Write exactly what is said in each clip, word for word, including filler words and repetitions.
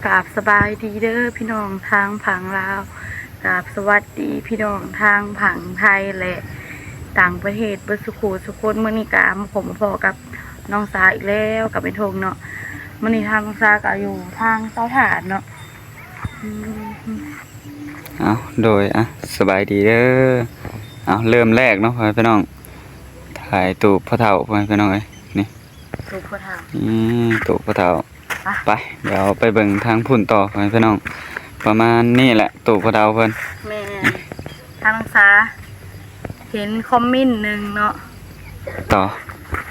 กราบสบายดีเด้อพี่น้องทางฝั่งลาว กราบสวัสดีพี่น้องทางฝั่งไทยและต่างประเทศเบิดสุขุสุคน มื้อนี้ก็มาพบมาพ้อกับน้องสาอีกแล้วกับแม่ทงเนาะ มื้อนี้ทางน้องสาก็อยู่ทางเตาถ่านเนาะ อืม เอาโดย อ่ะ สบายดีเด้อ เอาเริ่มแรกเนาะพ่อแม่พี่น้อง ถ่ายตูบพ่อเฒ่าพ่อแม่พี่น้องเอ้ย นี่ ตูบพ่อเฒ่า นี่ตูบพ่อเฒ่า ไป ไป เดี๋ยวไปเบิ่งทางพุ้นต่อพ่อแม่พี่น้อง ประมาณนี้แหละ ตูบพ่อเฒ่าเพิ่น แม่น ทางน้องสา เห็นคอมเมนต์หนึ่งเนาะ ต่อ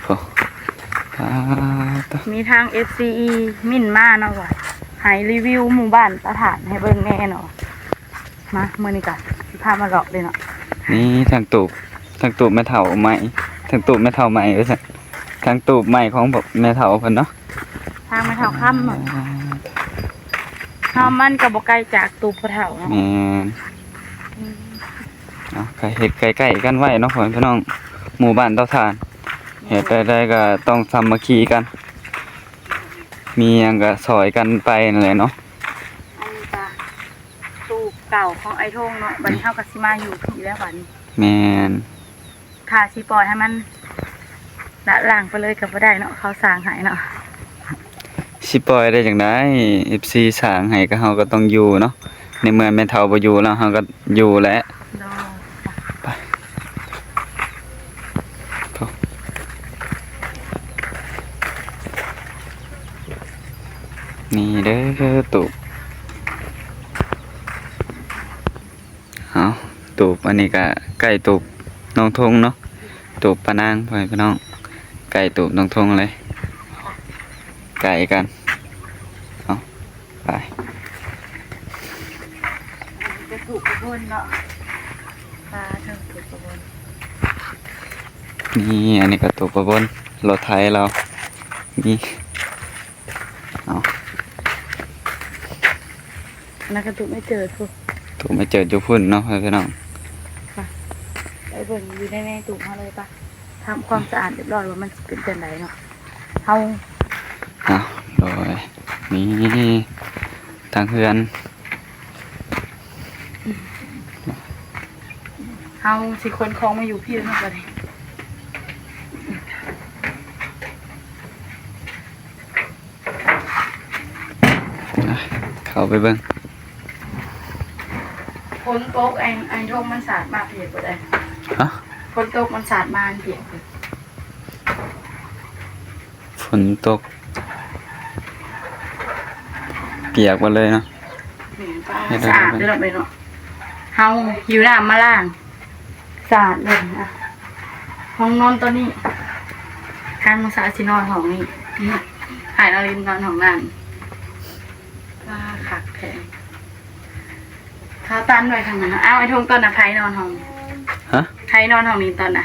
โอ้ อ่า ต่อ มีทาง เอฟซี เม้นต์มาเนาะว่า ให้รีวิวหมู่บ้านเตาถ่านให้เบิ่งแหน่เนาะ มา มื้อนี้ก็สิพามาเลาะเลยเนาะ นี่ทางตูบ ทางตูบแม่เฒ่าใหม่ ทางตูบแม่เฒ่าใหม่ว่าซั่น ทางตูบใหม่ของแม่เฒ่าเพิ่นเนาะ ทางแม่เฒ่าคำเนาะ อ่า เฮามันก็บ่ไกลจากตูบพ่อเฒ่าเนาะ แม่น อืม เอาก็เฮ็ดใกล้ๆกันไว้เนาะพ่อแม่พี่น้อง หมู่บ้านเตาถ่าน เฮ็ดใดๆก็ต้องสามัคคีกัน มีหยังก็ซ่อยกันไปนั่นแหละเนาะ อันนี้ก็ตูบเก่าของไอ้ทงเนาะ บัดนี้เฮาก็สิมาอยู่ที่แล้วบัดนี้ แม่น ถ้าสิปล่อยให้มันละล่างไปเลยก็บ่ได้เนาะ เขาสร้างให้เนาะ สิปล่อยได้จั่งใด เอฟซี สร้างให้ก็เฮาก็ต้องอยู่เนาะ ในเมื่อแม่เฒ่าบ่อยู่แล้วเฮาก็อยู่แหละ โดย ไป โถ่ นี่เด้อตูบ เอาตูบอันนี้ก็ใกล้ตูบน้องทงเนาะ ตูบป้านางพ่อแม่พี่น้อง ใกล้ตูบน้องทงเลย ใกล้กัน เอาไป จะถูกกระบนเนาะ ปลาเทิงถูกกระบน นี่ อันนี้ก็ตูบป้าบน รถไถเรา นี่ เอา อันนั้นก็ตูบไม่เจอพุ้น ตูบไม่เจออยู่พุ้นเนาะพ่อแม่พี่น้อง ค่ะ ไปเบิ่งอยู่ใน ในตูบเฮาเลยปะ ทำความสะอาดเรียบร้อยว่ามันสิเป็นจั่งใดเนาะ เฮา เอาโดย นี่ ทางเฮือน เฮาสิขนของมาอยู่พี้แล้วเนาะบัดนี้ อ่ะ เข้าไปเบิ่ง ฝนตก ไอ้ ไอ้ทงมันสาดมาเปียกเบิดเลย ฮะ ฝนตกมันสาดมาเปียกเบิด ฝนตก เปียกหมดเลยเนาะ แม่นปะ เฮ็ดได้ สะอาดเด้อเนาะ เฮาหิวน้ำมาล้าง สะอาดเลยนะ ห้องนอนตัวนี้ ทางสาสินอนห้องนี้ ให้น้องลินนอนห้องนั้น ว่าคักแท้ เขาตันไว้ข้างนั้นเนาะ เอาไอ้ทงตอนน่ะไผนอนห้อง ฮะ ไผนอนห้องนี้ตอนน่ะ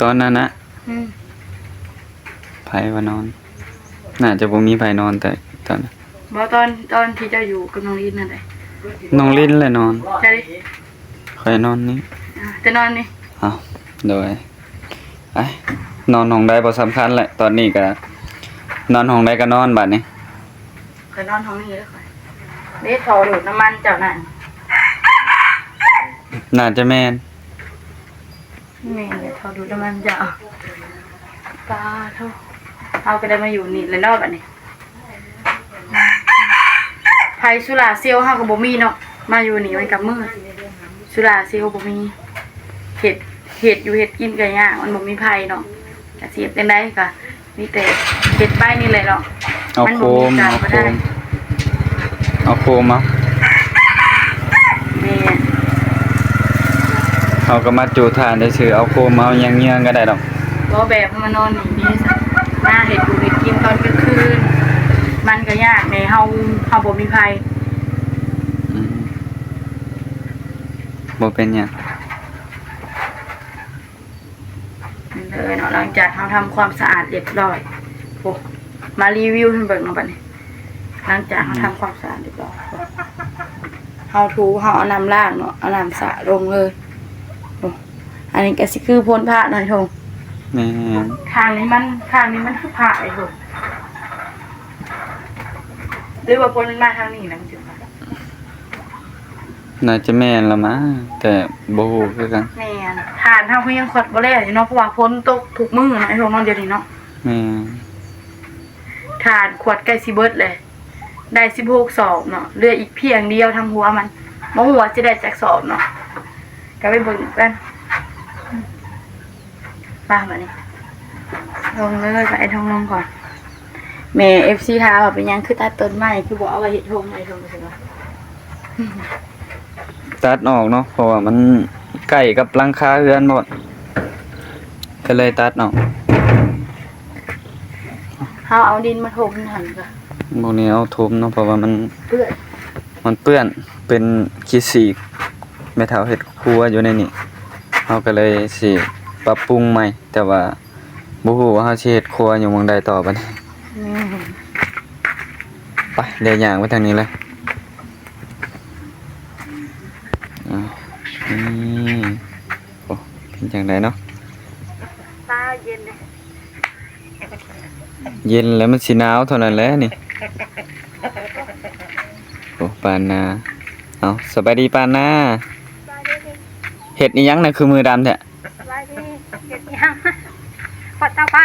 ตอนนั้นนะ อืม ไผว่านอน น่าจะบ่มีไผนอนแต่ตอนนั้น บ่ ตอน ตอนที่เจ้าอยู่กับน้องลินนั่นแหละ น้องลินแหละนอน จะได้ ข้อยนอนนี่ อ่ะ จะนอนนี่ เอา โดย ไป นอนห้องใดบ่สำคัญแหละ ตอนนี้ก็ นอนห้องใดก็นอนบัดนี้ ข้อยนอนห้องนี้เด้อข้อย เด้ ท่อดูดน้ำมันเจ้านั่น น่าจะแม่น แม่นเลย ท่อดูดน้ำมันเจ้า ปาโธ่ เฮาก็ได้มาอยู่นี่แหละเนาะบัดนี้ ไฟโซลาร์เซลล์เฮาก็บ่มีเนาะ มาอยู่นี่มันก็มืด โซลาร์เซลล์บ่มี เฮ็ด เฮ็ดอยู่เฮ็ดกินก็ยาก มันบ่มีไฟเนาะ ก็สิเฮ็ดจั่งใดก็มีแต่เฮ็ดไปนี่แหละเนาะ เอา มัน โค บ่มี ม การ เอา บ่ โค ได้ ม เอาโคมเอา แม่น เฮาก็มาจุถ่านซื่อๆ เอาโคมเอาหยังเยืองก็ได้ดอก บ่ แบบมานอนนี่มี มาเฮ็ดอยู่เฮ็ดกินตอนกลางคืน มันก็ยากแหน่ เฮา เฮาบ่มีไฟ อืม บ่เป็นหยัง นี่เลยเนาะ หลังจากเฮาทำความสะอาดเรียบร้อย โอ้ มารีวิวให้เบิ่งเนาะบัดนี้ หลังจากเฮาทำความสะอาดเรียบร้อย เฮาถู เฮาเอาน้ำล้างเนาะ เอาน้ำสระลงเลย โอ้ อันนี้ก็สิคือโพนพระหน่อยทง แม่น ข้างนี้มัน ข้างนี้มันคือพระไอ้ทง หรือว่าฝนมันมาทางนี้นะมันสิมา น่าจะแม่นละมั้ง แต่บ่ฮู้คือกัน แม่น ถ่านเฮาก็ยังขวดบ่แล้วอยู่เนาะ เพราะว่าฝนตกทุกมื้อเนาะ ไอ้พวกเนาะ เดี๋ยวนี้เนาะ แม่น ถ่านขวดใกล้สิเบิดเลย ได้สิบหกสอบเนาะ เหลืออีกเพียงเดียวทางหัวมัน บ่ฮู้ว่าสิได้จักสอบเนาะ ก็ไปเบิ่งกัน มาบัดนี้ ลงเลย ไป ไอ้ทองลงก่อน แม่ เอฟซี ถามว่าเป็นหยังคือตัดต้นไม้ คือบ่เอาไว้เฮ็ดโฮง ไอ้ทอง ตัดออกเนาะ เพราะว่ามันใกล้กับหลังคาเฮือนหมด ก็เลยตัดออก เฮาเอาดินมาถมหั่นก็ พวกนี้เอาถมเนาะ เพราะว่ามัน เปื้อน มันเปื้อน เป็นขี้สีก แม่เฒ่าเฮ็ดครัวอยู่ในนี่ เฮาก็เลยสิปรับปรุงใหม่ แต่ว่าบ่ฮู้ว่าเฮาสิเฮ็ดครัวอยู่หม่องใดต่อบัดนี้ แม่น ไป เดี๋ยวย่างไปทางนี้เลย อ้าว นี่ โอ้ เป็นจังไดเนาะ ฟ้าเย็นเลย เย็นแล้วมันสิหนาวเท่านั้นแหละนี่ โอ้ ปานนา เอา สบายดีปานนา เฮ็ดอิหยังนะคือมือดำแท้ สบายดี เฮ็ดอิหยัง ขวดเตาไฟ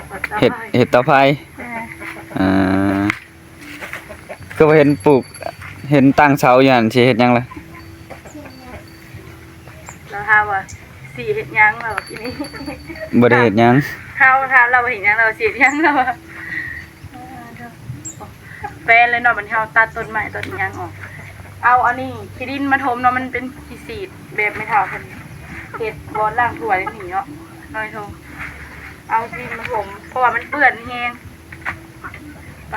ขวดเตาไฟ เฮ็ด เฮ็ดเตาไฟ เออ อ่า คือว่าเห็นปลูก เห็นตั้งเสาอยู่หั่น สิเฮ็ดหยังล่ะ เราถามว่าสิเฮ็ดหยัง เราทีนี้ บ่ได้เฮ็ดหยัง เฮาถามเราว่าเฮ็ดหยัง เราสิเฮ็ดหยัง เราว่า แปลนเลยเนาะ บัดนี้เฮาตัดต้นไม้ต้นหยังออก เอาอันนี้ขี้ดินมาถมเนาะ มันเป็นขี้สีดแบบแม่เฒ่าเพิ่นเฮ็ดบ่อนล้างถ้วยนี่เนาะ น้อยโท เอาขี้ดินมาถม เพราะว่ามันเปื้อนแฮง ไป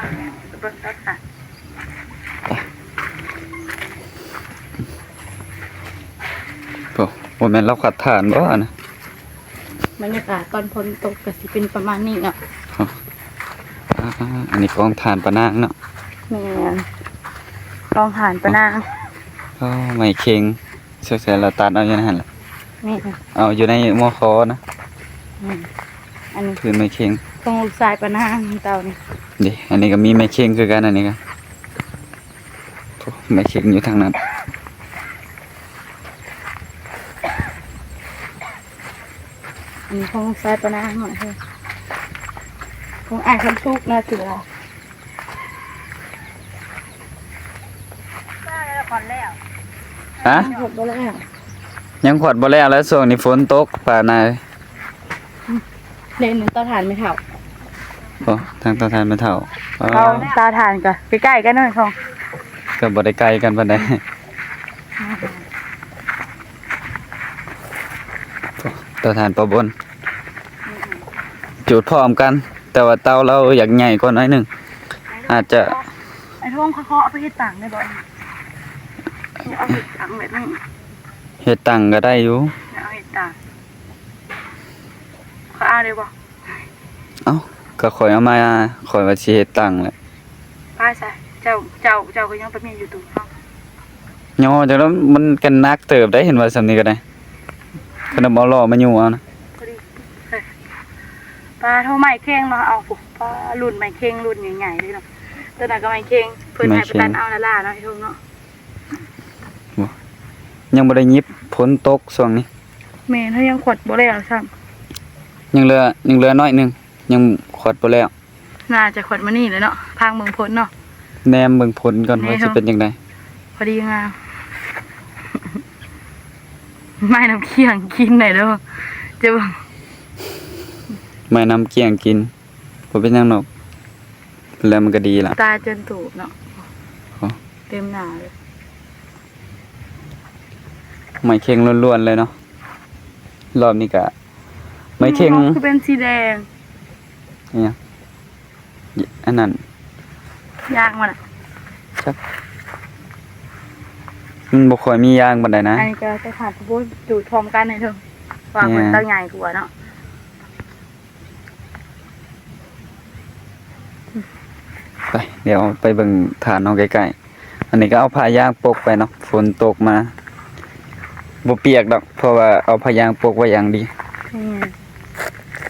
ไปเบิ่งกันค่ะ โอ้ บ่แม่นเราขัดถ่านบ่นะ บรรยากาศตอนฝนตกก็สิเป็นประมาณนี้เนาะ อ๋อ อ่า อันนี้กองถ่านปะนางเนาะ แม่น กองถ่านปะนาง อ๋อ ไม้เค็ง สงสัยเราตัดเอาอยู่ในหั่นแหละ แม่น เอาอยู่ในมอคอนะ อืม อันนี้ คือไม้เค็ง ของลูกชายปะนางเตานี่ เด้ อันนี้ก็มีไม้เค็งคือกัน อันนี้ก็ โอ้ ไม้เค็งอยู่ทางนั้น อันนี้ของลูกชายปะนางหน่อยเถอะ ของอ้ายคำสุกนะเสือ ฮะ ขวดบ่แล้ว ยังขวดบ่แล้ว แล้วช่วงนี้ฝนตกปานใด เล่นเตาถ่านแม่เฒ่า โอ้ ทางเตาถ่านแม่เฒ่า เอาเตาถ่านก็ใกล้ๆกันหน่อยทอง ก็บ่ได้ไกลกันปานใด เตาถ่านปะบน จุดพร้อมกัน แต่ว่าเตาเราอยากใหญ่กว่าหน่อยหนึ่ง อาจจะ ไอ้ทองเขาเอาไปเฮ็ดตังได้บ่ เอาเฮ็ดตังแบบนี้ เฮ็ดตังก็ได้อยู่ เอาเฮ็ดตัง เขาเอาได้บ่ เอ้า ก็ข้อยเอามา ข้อยว่าสิเฮ็ดตังแหละ ไปซะ เจ้า เจ้า เจ้าก็ยังไปมีอยู่ตู้เฮา ย่อจังแล้วมันก็หนักเติบได้ เห็นว่าส่ำนี้ก็ได้ ขนาดเอาล้อมาอยู่เอานะ พอดี เฮ้ย ปลาเท่าไม้เข่งเนาะ เอา ปลารุ่นไม้เข่งรุ่นใหญ่ๆเลยเนาะ ตัวนั้นก็ไม้เข่ง เพิ่นให้ไปตัดเอาล้าๆเนาะ ไอ้ทงเนาะ บ่ ยังบ่ได้หยิบ ฝนตกช่วงนี้ แม่น เฮายังขวดบ่แล้วซ้ำ ยังเหลือ ยังเหลือน้อยหนึ่ง ยังขวดบ่แล้ว น่าจะขวดมื้อนี้แหละเนาะ พังเบิ่งฝนเนาะ แนมเบิ่งฝนก่อน แนม ว่าสิเป็นจั่งใด พอดีงาม ไม้น้ำเคียงกินหน่อยเด้อ จะเบิ่ง ไม้น้ำเคียงกิน บ่เป็นหยังดอก แล้วมันก็ดีละ ตาจนตูบเนาะ อ๋อ เต็มหน้าเลย ไม้เข่งล้วนๆเลยเนาะ รอบนี้ก็ ไม้เข่ง คือเป็นสีแดง เนี่ย อันนั้น ยางมันอะ จัก มันบ่ค่อยมียางปานใดนะ อันนี้ก็จะถามผู้อยู่พร้อมกันในเทิง ว่า เนี่ย มันเต้าใหญ่กว่าเนาะ ไป เดี๋ยวไปเบิ่งถ่านเฮาใกล้ๆ อันนี้ก็เอาผ้ายางปกไปเนาะ ฝนตกมา บ่เปียกดอก เพราะว่าเอาผ้ายางปกไว้อย่างดี อืม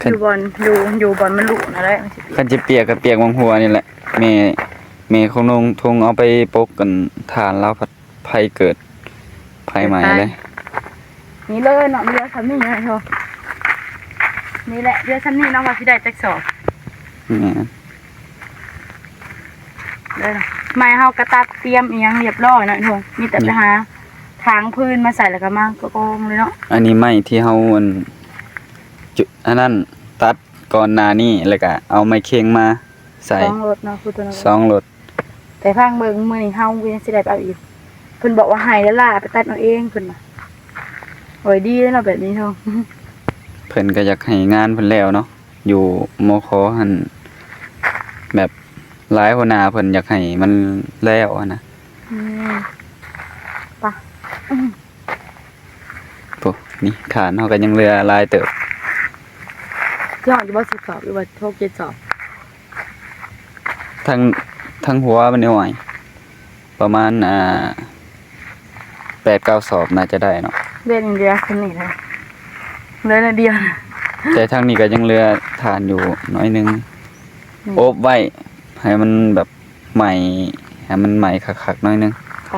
คัน อยู่บ่อน อยู่ อยู่บ่อนมันหลูนั่นแหละ มันสิเปียก คันจะเปียกก็เปียกหม่องหัวนี่แหละ แม่ แม่ของน้องทงเอาไปปกกัน ถ่านลาวพัดไฟเกิด ไฟไหม้เลย นี่เลยเนาะ เหลือส่ำนี้นะโท นี่แหละ เหลือส่ำนี้เนาะ ว่าสิได้จักสอบ แม่น เด้อ ไม้เฮาก็ตัดเตรียมอิหยังเรียบร้อยเนาะโท มีแต่ไปหาถางฟืนมาใส่แล้วก็มากองเลยเนาะ อันนี้ไม้ที่เฮาอัน จุ อันนั้นตัดก่อนหน้านี้ แล้วก็เอาไม้เข่งมาใส่ สองรถเนาะ พูดตัวนั้น สองรถ แต่ฟังเบิ่งมื้อนี้เฮายังสิได้ไปเอาอีก เพิ่นบอกว่าให้แล้วล่ะ ไปตัดเอาเองเพิ่นว่า โอ้ย ดีแล้วเนาะแบบนี้โท เพิ่นก็อยากให้งานเพิ่นแล้วเนาะ อยู่ มข หั่น แบบหลายหัวหน้าเพิ่นอยากให้มันแล้วหั้นนะ อืม ไป โอ้ นี่ถ่านเฮาก็ยังเหลือหลายเติบ สิฮอดอยู่บ่ สิบสอบ หรือว่าหกเจ็ดสอบ ทั้ง ทั้งหัวมันนี่หน่อย ประมาณ อ่า แปดเก้าสอบน่าจะได้เนาะ เดือนเดียวคนนี้นะ เหลือนิดเดียวนะ แต่ทางนี้ก็ยังเหลือถ่านอยู่น้อยหนึ่ง อืม อบไว้ ให้มันแบบไหม้ ให้มันไหม้คักๆน้อยหนึ่ง ไป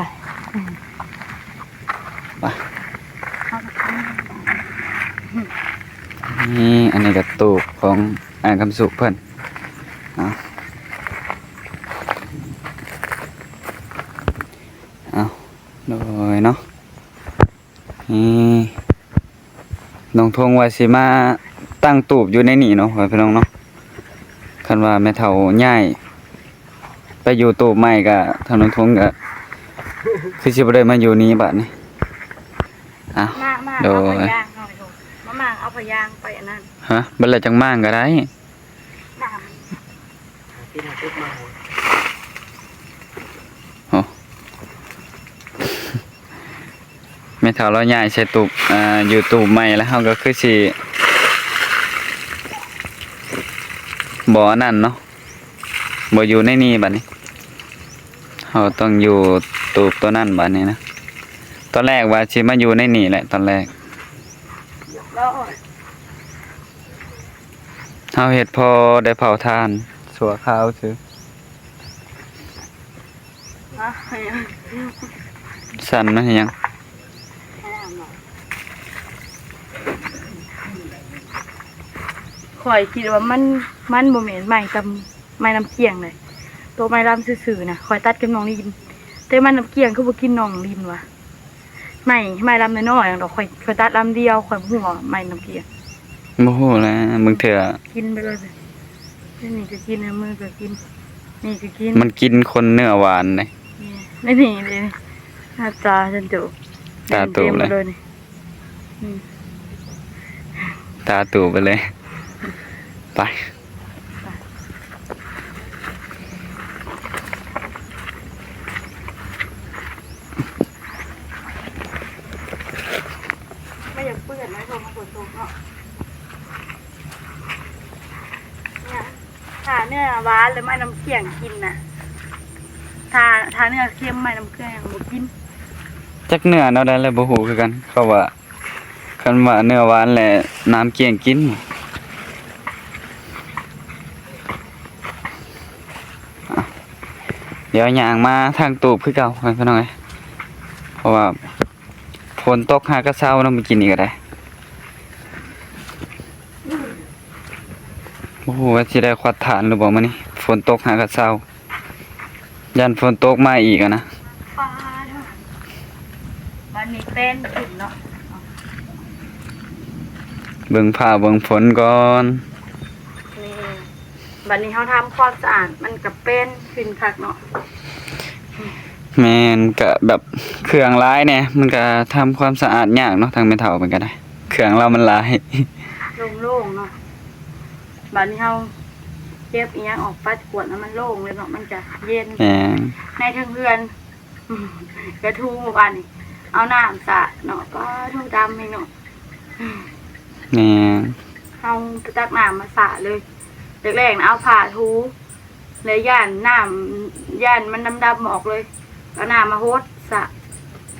ไป นี่ อันนี้ก็ตูบของอ้ายคำสุขเพิ่น เอา เอา โดยเนาะ นี่ น้องทงว่าสิมาตั้งตูบอยู่ในนี่เนาะ พ่อพี่น้องเนาะ คันว่าแม่เฒ่าย้ายไปอยู่ตูบใหม่ก็ ทางน้องทงก็ คือสิบ่ได้มาอยู่นี่บัดนี้ อ้าว มา มา โดย เอาผ้ายางหน่อยโท มา มา เอาผ้ายางไปอันนั้น ฮะ บัดแล้วจังมางก็ได้ น้ำ โอ้ แม่เฒ่าลาวย้ายใส่ตูบ อ่า อยู่ตูบใหม่แล้ว เฮาก็คือสิบ่อันนั้นเนาะ บ่อยู่ในนี่บัดนี้ เฮาต้องอยู่ตูบตัวนั้นบัดนี้นะ ตอนแรกว่าสิมาอยู่ในนี่แหละ ตอนแรก เฮาเฮ็ดพอได้เผาถ่านชั่วคราวซื่อ ฮะ สั่นมันเฮ็ดหยัง ข้อยคิดว่ามัน มันบ่แม่นไม้ตำ ไม้น้ำเกี้ยงเลย ตัวไม้ลำซื่อๆนะ ข้อยตัดกับน้องลิน แต่ไม้น้ำเกี้ยงคือบ่กินน้องลินวะ ไม้ ไม้ลำน้อยๆดอก ข้อย ข้อยตัดลำเดียว ข้อยบ่ฮู้ว่าไม้น้ำเกี้ยง บ่ฮู้แหละ บางเทื่อ กินไปเลย นี่ก็กิน มือก็กิน นี่ก็กิน มันกินคนเนื้อหวานเลย นี่ นี่เลย หน้าตาฉันดู ตาตูบเลย เต็มหมดเลยนี่ อืม ตาตูบไปเลย ไป ไม่อยากเปื้อนนะ โทรมาฝนตกเนาะ เนี่ย ถ้าเนื้อหวานหรือไม่น้ำเกี้ยงกินน่ะ ถ้า ถ้าเนื้อเค็มไม่น้ำเกลือยังบ่กิน จักเนื้อแนวใดเลยบ่ฮู้คือกัน เขาว่า คันว่าเนื้อหวานแหละน้ำเกี้ยงกิน อ่ะ เดี๋ยวย่างมาทางตูบคือเก่า พี่น้องเอ้ย เพราะว่าฝนตกหากะเซาเนาะ มื้อกี้นี้ก็ได้ โอ้โห ว่าสิได้ควัดถ่านหรือบ่มื้อนี้ ฝนตกหากะเซา ย่านฝนตกมาอีกอะนะ ฟ้าเด้อ วันนี้เป็นขึ้นเนาะ เบิ่งฟ้าเบิ่งฝนก่อน นี่ บัดนี้เฮาทำความสะอาด มันก็เป็นขึ้นคักเนาะ แม่น ก็แบบเครื่องหลายแหน่ มันก็ทำความสะอาดยากเนาะ ทางแม่เฒ่าเพิ่นก็ได้ เครื่องลาวมันหลาย โล่งๆเนาะ บัดนี้เฮาเก็บอิหยังออก ปัดกวาดให้มันโล่งเลยเนาะ มันจะเย็น แม่น ในเทิงเฮือน อืม กะถูเมื่อวานนี่ เอาน้ำสาดเนาะ ป้าถูดำให้เนาะ แม่น เฮาไปตักน้ำมาสาดเลย แรกๆนะเอาผ้าถู แล้วย่านน้ำ ย่านมันดำๆออกเลย เอาน้ำมาหดสาด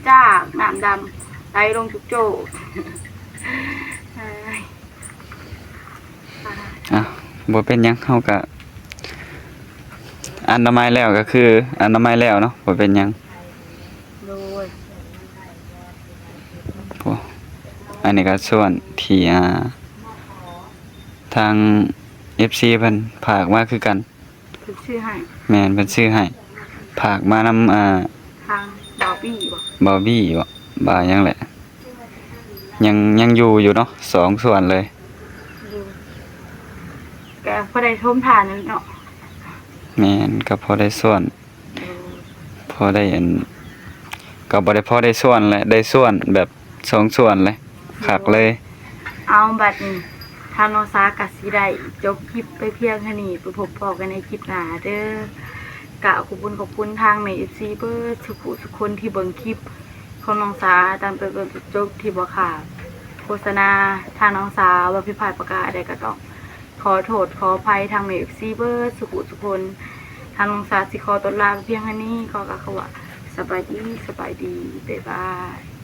จากน้ำดำไหลลงจุกโจก อ้าย อ่ะ บ่เป็นหยัง เฮาก็ อนามัยแล้วก็คืออนามัยแล้วเนาะ บ่เป็นหยัง โดย โอ้ อันนี้ก็ส่วนที่ อ่า ทาง เอฟซี เพิ่นฝากมาคือกัน คือชื่อให้ แม่น เพิ่นซื้อให้ ฝากมานำ อ่า ทางบาวบี้บ่ บาวบี้บ่ บ่าวหยังแหละ ยัง ยังอยู่อยู่เนาะ สองส่วนเลย อยู่ก็พอได้ทมทานนั่นเนาะ แม่น ก็พอได้ส่วน โดย พอได้อัน ก็บ่ได้พอได้ส่วนแหละ ได้ส่วนแบบสองส่วนเลย คักเลย เอาบัดนี้ทางน้องสาก็สิได้จบคลิปไปเพียงเท่านี้ ไปพบพ้อกันในคลิปหน้าเด้อ กะขอบคุณขอบคุณทางแม่ เอฟซี เบิดสุขุสุคนที่เบิ่งคลิปของน้องสาตั้งแต่ต้นจนจบที่บ่ขาดโฆษณา ทางน้องสาว่าผิดพลาดประการใดก็ต้องขอโทษขออภัยทางแม่ เอฟซี เบิดสุขุสุคน ทางน้องสาสิขอตัวลาไปเพียงเท่านี้ ขอกล่าวคำว่าสบายดี สบายดี บ๊ายบาย